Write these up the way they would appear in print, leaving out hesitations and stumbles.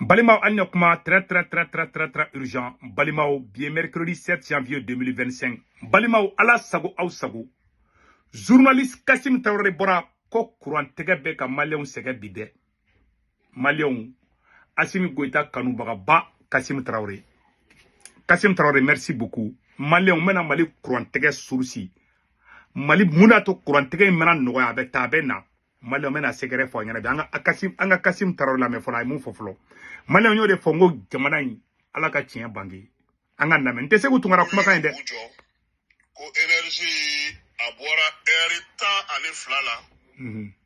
Balimaw, hali ni kuma très très très très très très urgent. Balimaw, bi ye mercredi 7 janvier 2025. Balimaw, Ala sago aw sago, journaliste Kassim Traoré bɔra ko kurantigɛ bɛ ka Maliyɛnw sɛgɛn bi dɛ. Maliyɛnw, Assimi Goïta kanubagaba Kassim Traoré, Kassim Traoré, merci beaucoup. Maliyɛnw, n bɛna Mali kurantigɛ source, Mali mun y'a to kurantigɛ in mana nɔgɔya, a bɛ taa, a bɛ na. Maliyɛnw, n bɛna sɛgɛrɛ fɔ a ɲɛna bi. An ka Kassim Traoré lamɛn fɔlɔ, a ye mun fɔ fɔlɔ. Maliyɛnw, y'o de fɔ n ko jamana in, Ala ka tiɲɛ bange. An ka lamɛn, n tɛ Segu Tunkara kumakan ye dɛ. K'u jɔ ko énergie a bɔra heure 12 la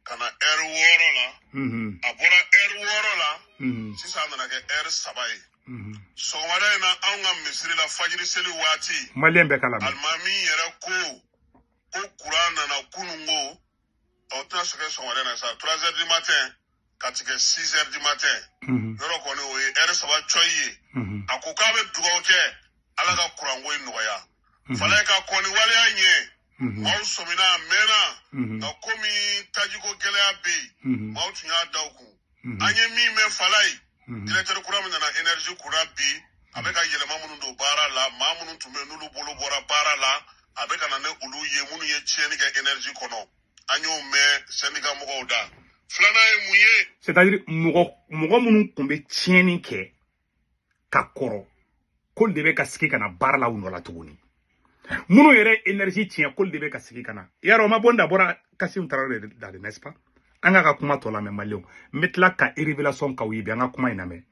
ka na heure 6 la. A bɔra heure 6 la, sisan a nana kɛ heure 3 ye. Sɔgɔmada in na, anw ka misiri la, fajiri seli waati, Maliyɛn bɛɛ ka lamɛn. Alimami yɛrɛ ko courant nana kununko, o tɛna se kɛ sɔgɔmada in na sa, 3 heures du matin ka tigɛ 6 heures du matin. Yɔrɔ kɔni, o ye heure 3 cɔyi ye. A ko k'a bɛ dugawu kɛ, Ala ka kuranko in nɔgɔya. Falaye ka kɔni waleya ɲɛ. Maaw sɔmina a mɛnna, nka komi tajiko gɛlɛya bɛ yen, maaw tun y'a da u kun. An ye min mɛn, Falaye, directeur kura min nana énergie kunna bi, a bɛ ka yɛlɛma minnu don baara la, maa minnu tun bɛ yen n'olu bolo bɔra baara la, a bɛ ka na ni olu ye, minnu ye tiɲɛni kɛ énergie kɔnɔ. An y'o mɛn syndicat mɔgɔw da. Filanan ye mun ye? C'est à dire mɔgɔ minnu tun bɛ tiɲɛni kɛ ka kɔrɔ, k'olu de bɛ ka sigi ka na baara la u nɔ la tuguni. Minnu yɛrɛ ye énergie tiɲɛ, k'olu de bɛ ka sigi ka na. Yarɔ, o ma bɔ n da, bɔra Kassim Traoré de da de, n'est-ce pas? An k'a ka kuma tɔ lamɛn. Maliyɛnw, n bɛ tila ka révélation k'aw ye bi. An ka kuma in lamɛn.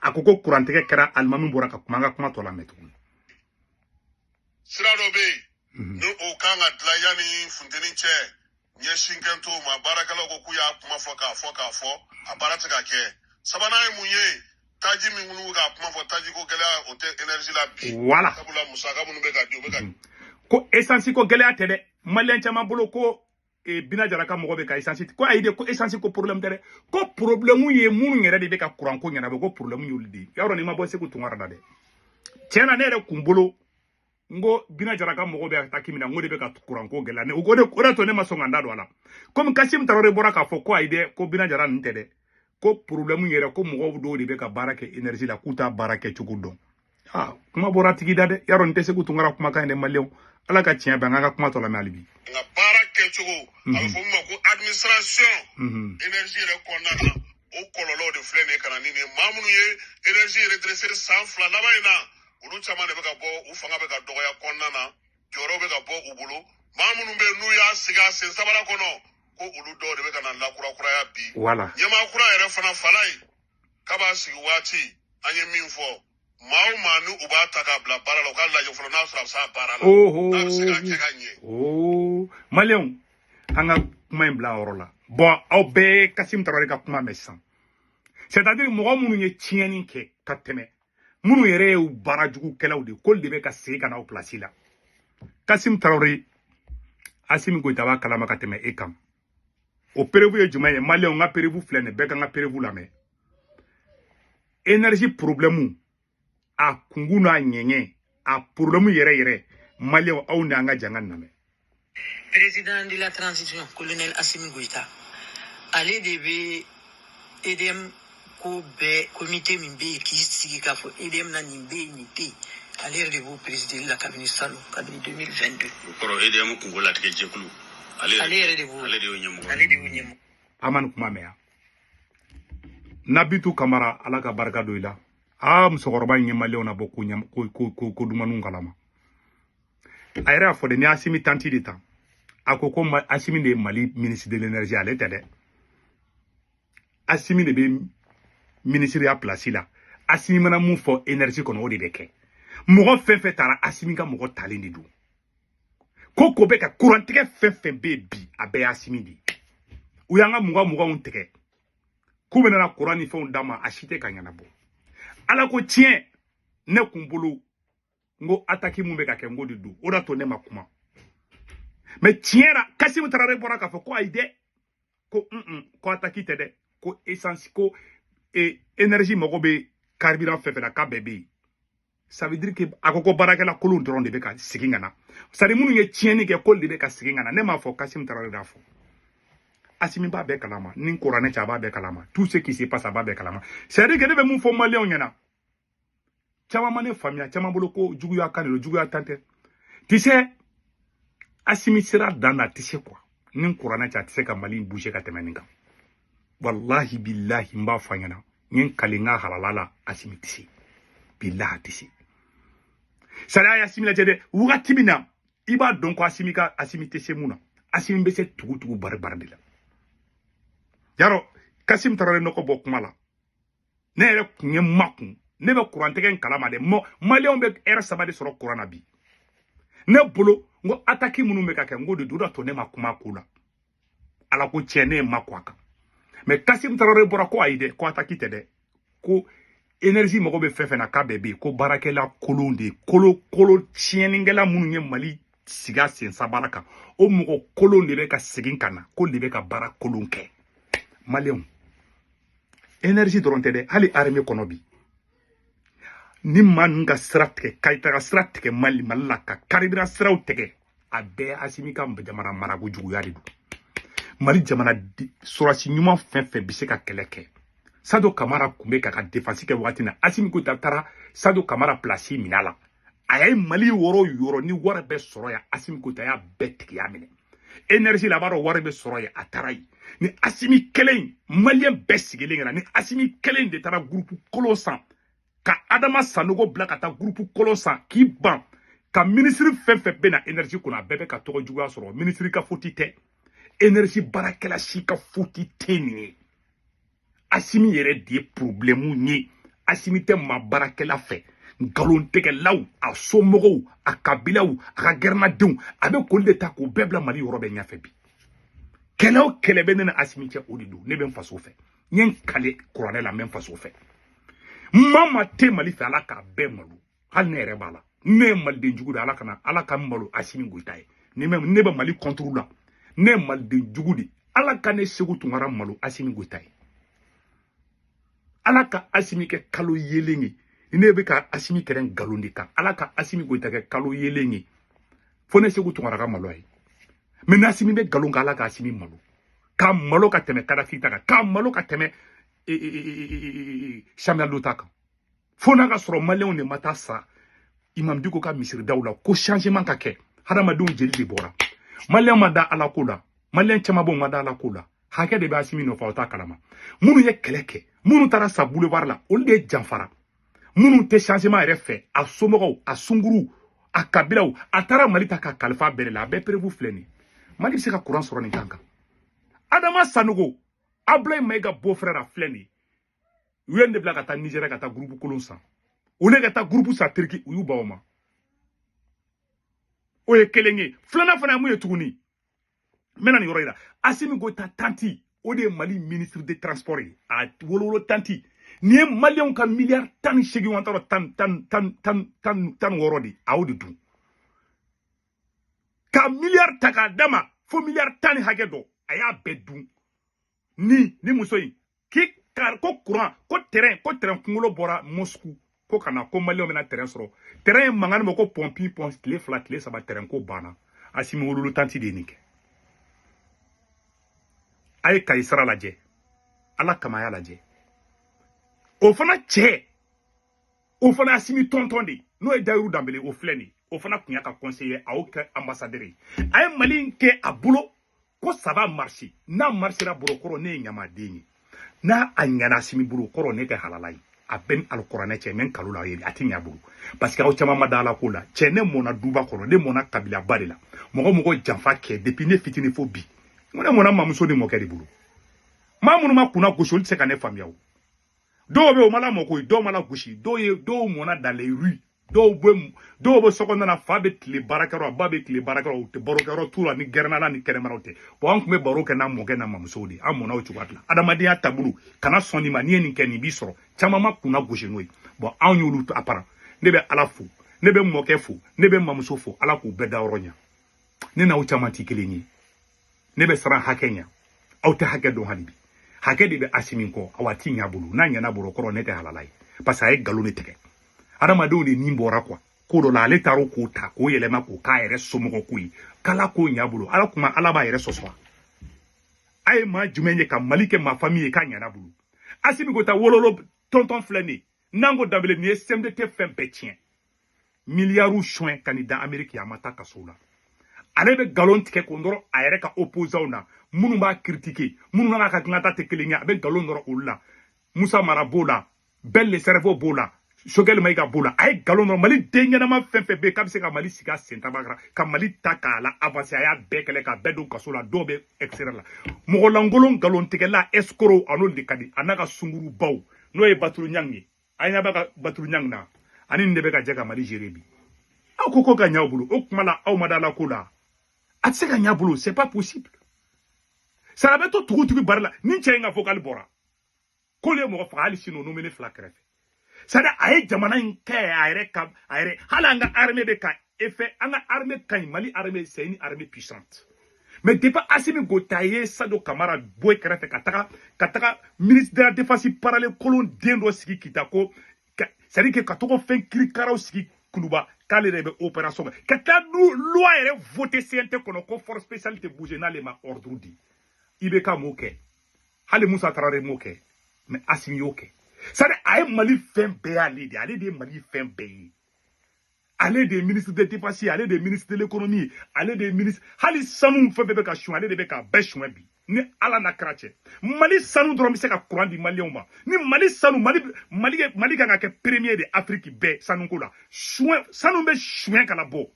A ko ko kurantigɛ kɛra, alimami bɔra ka kuma. An ka kuma tɔ lamɛn tuguni. Sira dɔ bɛ yen ni o kan ka dilan yanni funteni cɛ, ɲɛsin kɛ t'o ma. Baarakɛlaw ko k'u y'a kuma fɔ k'a fɔ k'a fɔ, a baara tɛ ka kɛ. Sabanan ye mun ye? Taji min minnu bɛ k'a kuma fɔ, taji ko gɛlɛya, o tɛ énergie la bi. Voilà. Sabula musaka minnu bɛ ka di, o bɛ ka Ko essence ko gɛlɛya tɛ dɛ. Maliyɛn caman bolo ko Bina Jara ka mɔgɔ bɛ ka essence ko, ayi dɛ, ko essence ko problème tɛ dɛ. Ko problème ye minnu yɛrɛ de bɛ ka courant ko ɲɛnabɔ, ko problème y'olu de ye. Yarɔ, nin ma bɔ Segu Tunkara da dɛ. Tiɲɛ na, ne yɛrɛ kun bolo n ko Bina Jara ka mɔgɔ bɛ attaque min na, n ko de bɛ ka courant ko gɛlɛya. Ne o de to ne ma sɔn ka n da don a la. Komi Kassim Traoré bɔra k'a fɔ ko ayi dɛ, ko Bina Jara ninnu tɛ dɛ, ko problème yɛrɛ, ko mɔgɔw dɔw de bɛ ka baara kɛ énergie la, k'u t'a baara kɛ cogo dɔn. Ah, kuma bɔra tigi da dɛ. Yarɔ, nin tɛ Segu Tunkara kumakan ye dɛ. Maliyɛnw, Ala ka tiɲɛ bɛn. An ka kuma tɔ lamɛn hali bi. Nka baara kɛcogo, a bɛ fɔ min ma ko administration, énergie yɛrɛ kɔnɔna na, o kɔlɔlɔw de filɛ nin ye ka na ni nin ye. Maa minnu ye énergie redresser san 2 laban in na, olu caman de bɛ ka bɔ, u fanga bɛ ka dɔgɔya kɔnɔna na, jɔyɔrɔ bɛ ka bɔ u bolo. Maa minnu bɛ yen n'u y'a sigi a sen sabara kɔnɔ, ko olu dɔw de bɛ ka na lakurakuraya bi. Voilà. Ɲɛmaa kura yɛrɛ fana, Falaye, k'a b'a sigi waati, an ye min fɔ, maa o maa ni u b'a ta k'a bila baara la, u k'a lajɛ fɔlɔ n'a sɔrɔ a bɛ se a baara la, n'a bɛ se k'a kɛ ka ɲɛ. Oh, maliyɛnw, an ka kuma in bila a yɔrɔ la. Bon, aw bɛɛ ye Kassim Traoré ka kuma mɛn sisan. C'est à dire mɔgɔ minnu ye tiɲɛni kɛ ka tɛmɛ, minnu yɛrɛ ye baarajugukɛlaw de ye, k'olu de bɛ ka segin ka na o place la. Kassim Traoré, Assimi Goïta b'a kalama ka tɛmɛ e kan. O preuve ye jumɛn ye? Maliyɛnw, n ka preuve filɛ nin bɛɛ ka n ka preuve lamɛn. Énergie problème, a kungun n'a ɲɛɲɛ, a problème yɛrɛ yɛrɛ, maliyɛnw, aw ni an ka jan ka lamɛn. Président de la transition, colonel Assimi Goïta, ale de bɛ EDM ko bɛɛ, comité min bɛ yen k'i sigi k'a fɔ EDM na nin bɛ yen, nin tɛ yen, ale yɛrɛ de b'o présider la kabini salon, kabini 2022. O kɔrɔ, EDM kungo latigɛ jɛkulu, ale Ale yɛrɛ de b'o ale de y'o ɲɛmɔgɔ. Ale de y'o ɲɛmɔgɔ. A ma nin kuma mɛn yan. Nabitu Kamara, Ala ka barika don i la. Aa, musokɔrɔba in ye maliyɛnw na bɔ ko ɲam ko ko ko ko dumaniw kalama. A yɛrɛ y'a fɔ dɛ, ni Asimi tanti de ta, a ko ko Asimi de ye Mali ministre de l'énergie, ale tɛ dɛ. Asimi de bɛ ministre ya place la. Asimi mana mun fɔ énergie kɔnɔ, o de bɛ kɛ. Mɔgɔ fɛn fɛn taara, Asimi ka mɔgɔ talen de don. Ko ko bɛ ka kurantigɛ fɛn fɛn bɛ yen bi, a bɛɛ ye Asimi de ye. U y'an ka mugan muganw tigɛ k'u bɛna kuran ni fɛnw d'a ma, a si tɛ ka ɲɛnabɔ. Ala ko tiɲɛ, ne kun bolo n ko attaque mun bɛ ka kɛ, n ko de don, o de y'a to ne ma kuma. Mais tiɲɛ la, Kassim Traoré bɔra k'a fɔ ko ayi dɛ, ko un ko attaque tɛ dɛ, ko essence ko énergie mago bɛ carburant fɛn fɛn na, k'a bɛɛ bɛ yen. Ça veut dire que a ko ko baarakɛla kolon dɔrɔn de bɛ ka segin ka na, c'est à dire minnu ye tiɲɛni kɛ, k'olu de bɛ ka segin ka na. Ne m'a fɔ, Kassim Traoré y'a fɔ. Assimi b'a bɛɛ kalama ni kuranɛ cɛ a b'a bɛɛ kalama tout ce qui se passe a b'a bɛɛ kalama. C'est à dire que ne bɛ mun fɔ maliyɛnw ɲɛna, caman ma ne faamuya, caman bolo ko juguya kan de don, juguya tan tɛ. Tu sais, Assimi sera dan na, a tɛ se quoi, ni kuranɛ cɛ a tɛ se ka Mali bouger ka tɛmɛ nin kan. Wallahi billahi, n b'a fɔ a ɲɛna, n ye n kali n ka halala la, Assimi tɛ se, billahi a tɛ se. Sariya ye Assimi lajɛ dɛ, wagati min na i b'a dɔn ko Assimi ka Assimi tɛ se mun na, Assimi bɛ se tugu-tugu bari-bari de la. Yarɔ Kasim Tarawele nɔgɔ bɔ kuma la, ne yɛrɛ kun ye makun, ne bɛ kurantigɛ in kalama dɛ. Maliyɛnw bɛ heure 3 de sɔrɔ kuran na bi. Ne bolo n ko attaque minnu bɛ ka kɛ, n ko de don, o de to ne ma kuma ko la. Ala ko tiɲɛ, ne ye ma ko a kan. Mais Kasim Tarawele bɔra ko ayi dɛ, ko attaque tɛ dɛ, ko énergie mago bɛ fɛn fɛn na k'a bɛɛ bɛ yen, ko baarakɛla kolon de ye, kolo kolo tiɲɛnikɛla minnu ye Mali sigi a sen sabara kan, o mɔgɔ kolon de bɛ ka segin ka na, ko de bɛ ka baara kolon kɛ. Maliyɛnw, énergie dɔrɔn tɛ dɛ, hali armée kɔnɔ bi, ni maa ninnu ka sira tigɛ, Kayita ka sira tigɛ Mali la, ka carburant siraw tigɛ, a bɛɛ Assimi ka jamana marako juguya de don. Mali jamana sɔrɔsi ɲuman fɛn fɛn bɛ se ka kɛlɛ kɛ, Sadio Kamara tun bɛ k'a ka défense kɛ waati min na, Assimi Goïta taara Sadio Kamara place minɛ a la. A ye Mali yɔrɔ o yɔrɔ ni wari bɛ sɔrɔ yan, Assimi Goïta y'a bɛɛ tigiya minɛ. Énergie la, a b'a dɔn wari bɛ sɔrɔ yen, a taara yen. Ni Assimi kelen, maliyɛn bɛɛ sigilen ɲɛna, ni Assimi kelen de taara groupe kolon san, ka Adama Sanogo bila ka taa groupe kolon san, k'i ban ka ministre fɛn fɛn bɛ na énergie kɔnɔ, a bɛɛ bɛ ka tɔgɔ juguya sɔrɔ. Ministre ka faute tɛ, énergie baarakɛla si ka faute tɛ nin ye. Assimi yɛrɛ de ye problème ye. Assimi tɛ maa baarakɛla fɛ, nkalontigɛlaw, a somɔgɔw, a kabilaw, a ka gɛrɛnadenw, a bɛ k'olu de ta k'o bɛɛ bila Mali yɔrɔ bɛɛ ɲɛfɛ bi. Kɛlɛ o kɛlɛ bɛ ne ni Assimi cɛ, o de don. Ne bɛ n faso fɛ, n ye n kale kuranɛ la, n bɛ n faso fɛ. Maa maa tɛ Mali fɛ, Ala k'a bɛɛ malo, hali ne yɛrɛ b'a la. Ne ye maliden jugu de, Ala kana Ala ka n malo Assimi Goïta ye. Ne bɛ Mali contre la, ne ye maliden jugu de, Ala ka ne Segu Tunkara malo Assimi Goïta ye. Ala ka Assimi kɛ kalo yelen ye. Ni ne bɛ ka Assimi kɛrɛ nkalon de kan, Ala ka Assimi Goïta kɛ kalo yelen ye, fo ne Segu Tunkara ka malo a ye. Mais ni Assimi bɛ nkalon kan, Ala ka Assimi malo, k'a malo ka tɛmɛ Kadafi ta kan, k'a malo ka tɛmɛ Samuel Doe ta kan. Fo n'a ka sɔrɔ maliyɛnw de ma taa sa Imam Dicko ka misiridaw la ko changement ka kɛ, hadamadenw jeli de bɔra. Maliyɛn ma da Ala ko la, maliyɛn caman b'o ma da Ala ko la. Hakɛ de bɛ Assimi nɔfɛ, aw t'a kalama. Minnu ye kɛlɛ kɛ, minnu taara sa boulevard la, olu de ye janfara. Minnu tɛ changement yɛrɛ fɛ, a somɔgɔw, a sunkuruw, a kabilaw, a taara Mali ta ka kalifa bɛɛ de la. A bɛɛ prévu filɛ nin ye. Mali bɛ se ka courant sɔrɔ nin kan kan. Adama Sanogo, Ablaye Maïga beau-frère a filɛ nin ye, u ye nin de bila ka taa Nigéria ka taa groupe kolon san. U ne ka taa groupe san Turki, u y'u ban o ma. O ye kelen ye. Filanan fana ye mun ye tuguni? N bɛna nin yɔrɔ yira. Assimi Goïta tanti, o de ye Mali ministre de transport ye. A wolowolo tanti. Nin ye maliyɛnw ka miliyari 18 wa, n t'a dɔn 16 de, a y'o de dun. Ka miliyari ta k'a d'a ma fo miliyari 10 ni hakɛ dɔ, a y'a bɛɛ dun. Ni muso in k'i kar ko courant, ko terrain, ko terrain kunkolo bɔra Moscou ko ka na, ko maliyɛnw bɛna terrain sɔrɔ. Terrain ye mankan min bɔ ko pɔnpi pɔn, tile 2 tile 3 terrain ko banna. Assimi wololo tanti de ye nin kɛ. A ye Kayi sira lajɛ, Ala kama a y'a lajɛ. O fana cɛ, o fana Assimi tɔntɔn de, n'o ye Dayiru Danbele, o filɛ nin ye. O fana tun y'a ka conseiller, a y'o kɛ ambassadeur ye. A ye Mali in kɛ a bolo ko ça va marcher. N'a marchera bolo kɔrɔ, ne ye ɲamaden ye. N'a a ɲɛna Assimi bolo kɔrɔ, ne tɛ halala ye. A bɛɛ ni alikuranɛ cɛ, n bɛ n kalo la a tɛ ɲɛ a bolo. Parce que aw caman ma da Ala ko la. Cɛ, ne mɔnna duba kɔnɔ, ne mɔnna kabilaba de la. Mɔgɔ mɔgɔ janfa kɛ depuis ne fitinin fo bi. N ko ne mɔnna mamuso ni mɔkɛ de bolo. Maa minnu ma kunna gosi, olu tɛ se ka ne faamuya o. Dɔw bɛ yen o ma lamɔ koyi, dɔw ma lagosi, dɔw ye dɔw mɔnna dans les rues. Dɔw bɛ so kɔnɔna na, fa bɛ tile baarakɛyɔrɔ, ba bɛ tile baarakɛyɔrɔ, u tɛ barokɛyɔrɔ t'u la ni gɛrɛnna ni kɛnɛmanaw tɛ. Bon, an tun bɛ baro kɛ n'an mɔkɛ n'an mamusow de ye, an mɔnna o cogoya de la. Adamadenya taabolo, kana sɔn nin ma, n'i ye nin kɛ nin b'i sɔrɔ. Caman ma kunna gosi n'o ye. Bon, anw y'olu apara. Ne bɛ Ala fo, ne bɛ mɔkɛ fo, ne bɛ mamuso fo, Ala k'u bɛɛ dayɔrɔ ɲɛ. Ne n'aw caman tɛ kelen ye. Ne bɛ siran hakɛ ɲɛ, aw tɛ hakɛ dɔn hali bi. Hakɛ de bɛ Assimi kɔ, awa ti ɲɛ a bolo. N'a ɲɛna bolo kɔrɔ, ne tɛ halala ye. Parce que a ye nkalon de tigɛ. Adamadenw de nin bɔra quoi. Ko dɔ la, ale taara k'o ta k'o yɛlɛma k'o k'a yɛrɛ somɔgɔ ko ye. K'Ala k'o ɲɛ a bolo. Ala kuma, Ala b'a yɛrɛ sɔsɔ. A ye maa jumɛn ye ka Mali kɛ maa famille ye k'a ɲana bolo? Assimi Goïta wololo tonton filɛ nin ye, n'an ko Danbele nin ye CMDT fɛn bɛɛ tiɲɛ, miliyariw suɲɛ ka nin da Amérique, a ma taa kaso la. Ale bɛ nkalon tigɛ k'o nɔrɔ a yɛrɛ ka opposants na, minnu b'a critiquer, minnu n'a ka hakilinata tɛ kelen ye, a bɛ nkalon nɔrɔ olu la. Musa Mara b'o la, Ben le Cerveau b'o la, Choguel Maïga b'o la. A ye nkalon nɔrɔ Mali den ɲɛnama fɛn fɛn bɛ yen k'a bɛ se ka Mali sigi a sen taba kan, ka Mali ta k'a la avancer, a y'a bɛɛ kɛlɛ k'a bɛɛ don kaso la, dɔw bɛ extérieur la. Mɔgɔ lankolon nkalontigɛla escroc, a n'olu de ka di, a n'a ka sungurubaw, n'o ye Batulu Ɲangi ye. A ɲɛ b'a ka Batulu Ɲangi na, ani nin de bɛ ka jɛ ka Mali gérer bi. Aw ko ko ka ɲɛ aw bolo, o kuma la aw ma da la ko la, a tɛ se ka ɲɛ a bolo, c'est pas possible. Sara bɛ to tugu-tugu bari la. Ni cɛ in ka vocal bɔra k'olu ye mɔgɔ faga, hali sini o nomine fila kɛrɛfɛ. C'est à dire a ye jamana in kɛ a yɛrɛ ka a yɛrɛ. Hali an ka armée bɛ ka effet, an ka armée ka ɲi. Mali armée, c'est une armée puissante, mais depuis Assimi Goïta ye Sadio Kamara bɔ kɛrɛfɛ ka taga ministre de la défense parallèle kolon den dɔ sigi Kita ko, c'est à dire que ka tɔgɔ fɛn kirikaraw sigi Kuluba k'ale yɛrɛ bɛ opération kɛ, ka taa loi yɛrɛ voté CNT kɔnɔ ko force spéciale tɛ bouger n'ale ma ordre di. IBK m'o kɛ, hali Musa Traoré m'o kɛ, mais Assimi y'o kɛ. C'est à dire a ye Mali fɛn bɛɛ y'ale de, ale de ye Mali fɛn bɛɛ ye. Ale de ye ministre de défense ye, ale de ye ministre de l'économie, ale de ye ministre. Hali sanu fɛn fɛn bɛ ka suɲɛ, ale de bɛ k'a bɛɛ suɲɛ bi. Ni Ala n'a kɛra cɛ, Mali sanu dɔrɔn bɛ se ka courant di Maliyɛnw ma. Ni Mali sanu, Mali kan ka kɛ premier de Afrique bɛɛ sanuko la. Suɲɛ sanu bɛ suɲɛ ka na bɔ,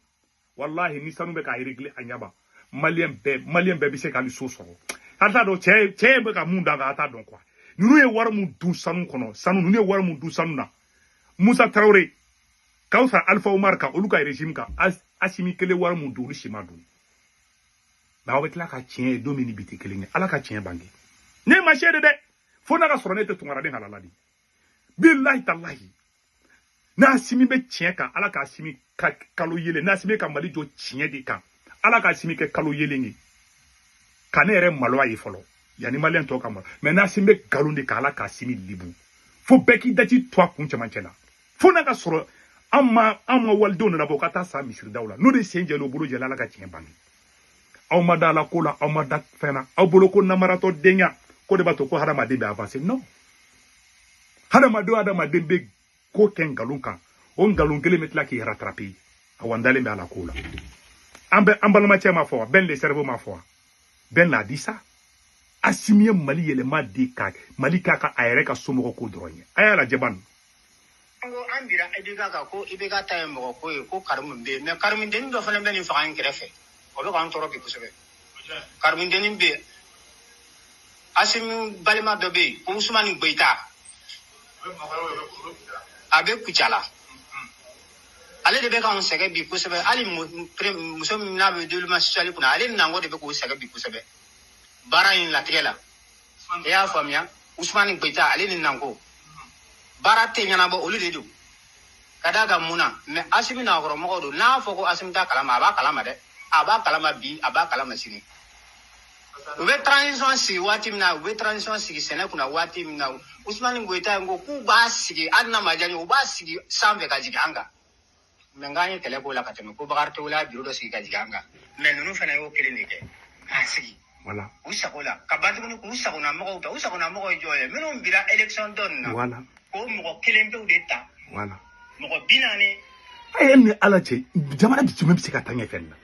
walahi ni sanu bɛ k'a régler a ɲɛba, Maliyɛn bɛɛ bɛ se k'ale so sɔrɔ. A t'a dɔn cɛ bɛ ka mun d'a kan, a t'a dɔn quoi. Ninnu ye wari mun dun sanu kɔnɔ, sanu ninnu ye wari mun dun sanu na, Musa Traoré k'aw fisa Alpha Umar kan, olu ka régime kan, Asimi kelen wari mun dun, olu si ma dun. Mais aw bɛ tila ka tiɲɛ ye don min ni bi tɛ kelen ye. Ala ka tiɲɛ bange. Ne ma seede dɛ, fo n'a ka sɔrɔ ne tɛ tunkaraden halala de. Bilahi talahi, n'Asimi bɛ tiɲɛ kan, Ala k'Asimi ka kalo yelen. N'Asimi ka Mali jɔ tiɲɛ de kan, Ala k'Asimi kɛ kalo yelen ye ka ne yɛrɛ maloya ye fɔlɔ yanni Maliyɛn tɔw ka malo. Mais n'Asimi bɛ nkalon de kan, Ala k'Asimi libu fo bɛɛ k'i daji to a kun cɛmancɛ la, fo n'a ka sɔrɔ an ma walidenw nana bɔ ka taa sa misiridaw la, n'o de sen jɛlen o bolo jɛlen. Ala ka tiɲɛ bange. Aw ma da la ko la, aw ma da fɛn na, aw bolo ko namaratɔ denya ko de b'a to ko hadamaden bɛ avancer. Non, hadamaden o hadamaden bɛ ko kɛ nkalon kan, o nkalon kelen bɛ tila k'i rattraper. Awa n dalen bɛ ala ko la. An bɛ an balimacɛ ma fɔ wa, Ben le Cerveau ma fɔ wa, Ben l'a dit ça. Asimi ye Mali yɛlɛma de ka Mali k'a ka a yɛrɛ ka somɔgɔ ko dɔrɔn ye. A y'a lajɛ ban. Ko an bira IBK kan, ko IBK ta ye mɔgɔ ko ye, ko Karimu bɛ yen, mais Karimu dennin dɔ fana bɛ nin fanga in kɛrɛfɛ, o bɛ k'an tɔɔrɔ bi kosɛbɛ. Karimu dennin bɛ yen, Asimi balima dɔ bɛ yen ko Usumani Goyita, a bɛ Kucala, ale de bɛ k'anw sɛgɛn bi kosɛbɛ. Hali muso min n'a bɛ développement social kunna, ale nango de bɛ k'o sɛgɛn bi kosɛbɛ baara in latigɛ la. I y'a faamuya? Usumani Goyita, ale ni nango baara tɛ ɲɛnabɔ, olu de don ka d'a kan mun na. Mais Asimi nakɔrɔmɔgɔw don, n'a fɔ ko Asimi t'a kalama, a b'a kalama dɛ, a b'a kalama bi, a b'a kalama sini. U bɛ transition sigi waati min na, u bɛ transition sigi sɛnɛ kunna waati min na, Usumani Goyita ko k'u b'a sigi, hali n'a ma diya n ye, u b'a sigi sanfɛ ka jigin an kan. Mais n k'an ye kɛlɛ k'o la ka tɛmɛ, ko Bakari Togola y'a biro dɔ sigi ka jigin an kan. Mais ninnu fana y'o kelen de kɛ k'a sigi u sago la ka ban tuguni k'u sagona mɔgɔw ta. U sagona mɔgɔw ye jɔn ye? Minnu bira élection dɔ nin na, k'o mɔgɔ kelen pewu de ta, mɔgɔ 40. A ye ni Ala cɛ, jamana jumɛn bɛ se ka taa ɲɛfɛ nin na?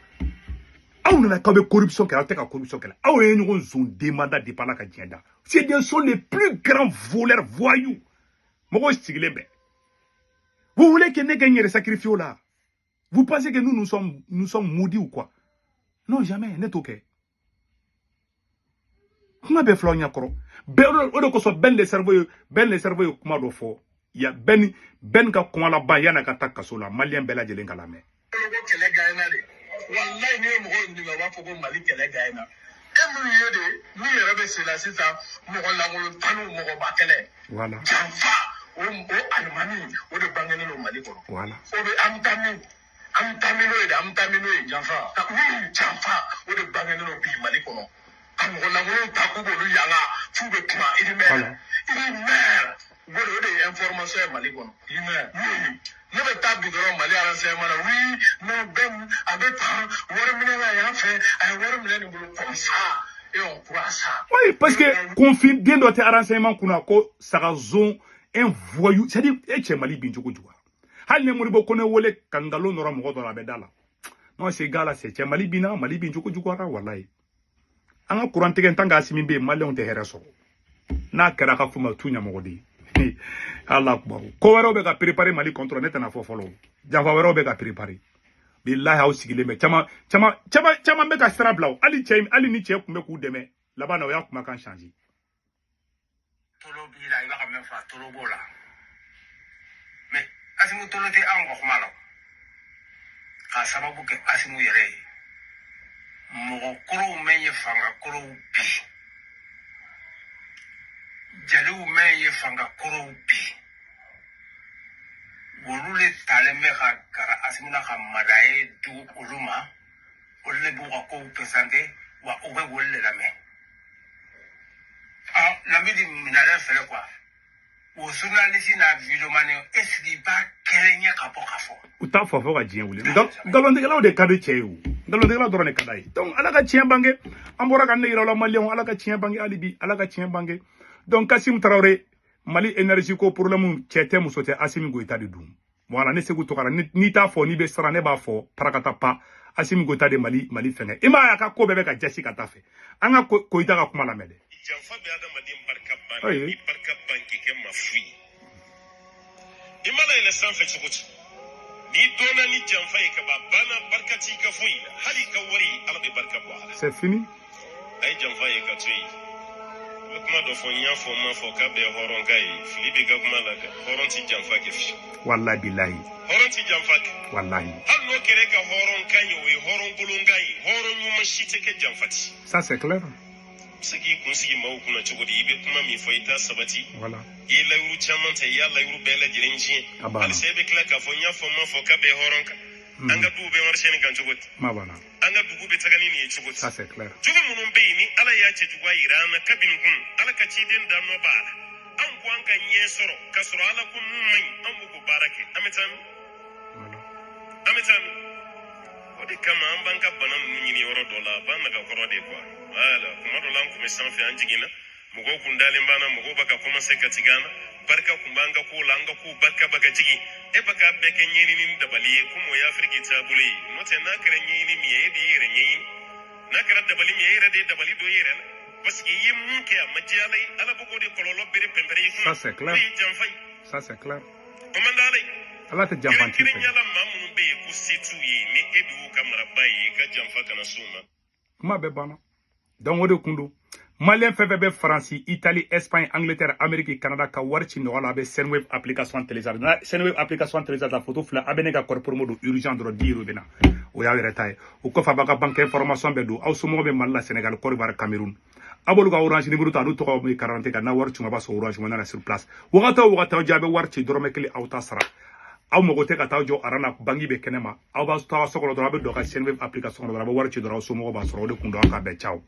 Aw nana k'aw bɛ corruption kɛ, aw tɛ ka corruption kɛlɛ. Aw ye ɲɔgɔn zon den mandat depuis Ala ka diɲɛ da. C'est des sont les plus grands voleurs, voyous. Mɔgɔw sigilen bɛ. Vous voulez que ne kɛ n yɛrɛ sacrifier o la? Vous pensez que nous, nous sommes maudits ou quoi? Non, jamais. Ne t'o kɛ. Kuma bɛɛ filɛ aw ɲɛkɔrɔ bɛɛ. O de kosɔn Ben le Cerveau ye kuma dɔ fɔ ya. Ben ka kuma laban yan'a ka taa kaso la, Maliyɛn bɛɛ lajɛlen ka lamɛn. Ko kɛlɛ gagné de, walayi. N'i ye mɔgɔw ɲininka, u b'a fɔ ko Mali kɛlɛ gagné. E minnu ye de min yɛrɛ bɛ sen na sisan, mɔgɔ lankolon tan ni mɔgɔ ba kɛlɛ janfa, o alimami o de bangenen don Mali kɔnɔ. O bɛ an bɛ taa min, an bɛ taa min n'o ye de, an bɛ taa min n'o ye janfa, janfa, o de bangenen don bi Mali kɔnɔ, ka mɔgɔ lankolon ta k'u b'olu yanga f'u bɛ kuma i ni mɛn, i ni mɛn. O de ye information ye Mali kɔnɔ. Oui, ne bɛ taa bi dɔrɔn Mali renseignement na. Oui, non, Ben a bɛ tan wari minɛ la yan fɛ, a ye wari minɛ nin bolo comme ça. Oui, parce que confine den dɔ tɛ renseignement kunna ko sagazon, un voyou, c'est à dire e cɛ Mali bin cogo juguya. Hali ni Modibo Kone wele ka nkalon nɔrɔ mɔgɔ dɔ la, a bɛ da la. Non, ces gars là, c'est cɛ Mali binna, Mali bin cogo juguyara walayi. An ka courant tigɛ tant qu'Assimi bɛ yen, maliyɛnw tɛ hɛrɛ sɔrɔ. N'a kɛra ka fɔ ma tu ɲɛmɔgɔ de ye. Ala kubaru. Ko wɛrɛw bɛ ka préparer Mali contre, ne tɛna fɔ fɔlɔ. Janfa wɛrɛw bɛ ka préparer. Bilahi aw sigilen bɛ caman caman caman caman bɛ ka sira bila o. Hali cɛ, hali ni cɛ tun bɛ k'u dɛmɛ laban na, o y'a kumakan changer. Tolo b'i la, i b'a ka min fɔ, a tolo b'o la, mais Asimu tolo tɛ anw ka kuma la o. K'a sababu kɛ Asimu yɛrɛ ye mɔgɔ kɔrɔw mɛn ye fanga kɔrɔw bi, jeliw mɛn ye fanga kɔrɔw bi, olu le talen bɛ ka gara Asimu na ka madaye di olu ma. Olu le b'u ka kow présenter wa u bɛ olu le lamɛn. Ah, Lamidi minalen fɛlɛ quoi, o journaliste n'a vidéoman, est ce que i b'a kɛrɛ ɲɛ ka bɔ ka fɔ? U t'a fɔ fo ka diɲɛ wuli. Nkalontigɛlaw de ka di cɛ ye o. Nkalontigɛlaw dɔrɔn de ka d'a ye. Donc Ala ka tiɲɛ bange. An bɔra ka ne yira la maliyɛnw, Ala ka tiɲɛ bange hali bi, Ala ka tiɲɛ bange. Donc Kasim Traoré, Mali énergie ko problème, cɛ tɛ muso tɛ, Assimi Goïta de dun. Voilà, ne Segu tɔgɔ la, n'i t'a fɔ n'i bɛ siran, ne b'a fɔ parakata pa. Assimi Goïta de Mali Mali fɛngɛ. I m'a ye a ka ko bɛɛ bɛ ka jasi ka taa fɛ. An ka Goïta ka kuma lamɛn dɛ. Janfa bɛ adamaden barika ban. Ayi. I barika ban k'i kɛ maa fu ye, i mana yɛlɛ sanfɛ cogo cogo, n'i dɔnna ni janfa ye ka ban, banna, barika t'i ka foyi la, hali i ka wari, Ala bɛ barika bɔ a la. C'est fini. A ye janfa ye ka to yen. I bɛ kuma dɔ fɔ, n y'a fɔ n ma fɔ k'a bɛɛ ye hɔrɔnka ye, fili b'i ka kuma la dɛ. Hɔrɔn ti janfa kɛ fiyewu. Wallahi billahi. Hɔrɔn ti janfa kɛ. Wallahi. Hali n'o kɛra e ka hɔrɔnkan ye, o ye hɔrɔnkolonkan ye. Hɔrɔn ɲuman si tɛ kɛ janfa ti. Ça c'est clair. I bɛ se k'i kun sigi maaw kunna cogo di? I bɛ kuma min fɔ, i t'a sabati. Voilà. I ye layiru caman ta, i y'a layiru bɛɛ lajɛlen tiɲɛ. A banna. Halisa e bɛ tila k'a fɔ n y'a fɔ n ma fɔ k'a bɛɛ ye hɔrɔn kan. An ka duw bɛ marisɛni kan cogo di? Ma banna. An ka dugu bɛ taga ni nin ye cogo di? Ça c'est clair. Jogo minnu bɛ yen ni Ala y'a cɛjuguya yira an na kabini kun, Ala ka ciden da nɔ b'a la, an ko an ka ɲɛ sɔrɔ k'a sɔrɔ Ala ko mun man ɲi, an b'o ko baara kɛ, an bɛ taa min? Voilà. An bɛ taa min? O de kama an b'an ka bana ninnu ɲini yɔrɔ dɔ la, a b'an nagakɔrɔ de quoi. Voilà, kuma dɔ la an kun bɛ sanfɛ, an jiginna, mɔgɔw kun dalen b'an na, mɔgɔw bɛ ka commencer ka tigɛ an na, barika kun b'an ka kow la, an ka kow barika bɛ ka jigin. E bɛ k'a bɛɛ kɛ ɲɛɲini ni dabali ye, komi o ye Afiriki taabolo ye. N'o tɛ, n'a kɛra ɲɛɲini min ye, e de y'i yɛrɛ ɲɛɲini. N'a kɛra dabali min ye, e yɛrɛ de ye dabali don i yɛrɛ la, parce que i ye mun kɛ a ma diya Ala ye, Ala bɛ k'o de kɔlɔlɔ bere pɛnpɛrɛ i kunna. Ça c'est clair. O de ye janfa ye. Ça c'est clair. O man di Ala ye. Ala tɛ janfanti fɛ. Kɛrɛnkɛrɛnnenya la, maa minnu bɛ yen ko se t'u ye, ni e de y'u ka maraba ye, i ka janfa kana s'u ma. Kuma bɛɛ banna. Donc o de kun don, maliyɛn fɛn fɛn bɛ Faransi, Italie, Espagne, Angleterre, Amérique, Canada, ka wari ci nɔgɔ la, a bɛ Sendwave application télécharge. Na Sendwave application télécharge, a photo filɛ, a bɛ ne ka code promo don urgent dɔrɔn, 10 euros bɛ na, o y'aw yɛrɛ ta ye. O kɔfɛ, a b'a ka banque information bɛɛ don. Aw somɔgɔw bɛ Mali la, Sénégal, Côte d'Ivoire, Cameroun, a b'olu ka Orange numéro ta, n'u tɔgɔ bɛ carte kan, n'a wari ci, a b'a sɔrɔ Orange Money na sur place. Wagati o wagati aw jɛ, a bɛ wari ci dɔrɔmɛ kelen, aw t'a sara. Aw mago tɛ ka taa jɔ aran na, banque bɛ kɛnɛ ma, aw b'a to aw so kɔnɔ dɔrɔn, a bɛ don a ka Sendwave application kɔnɔ dɔrɔn, a bɛ wari ci dɔrɔn, aw somɔgɔw b'a sɔrɔ. O de kun don. Aw k'a bɛn, ciao.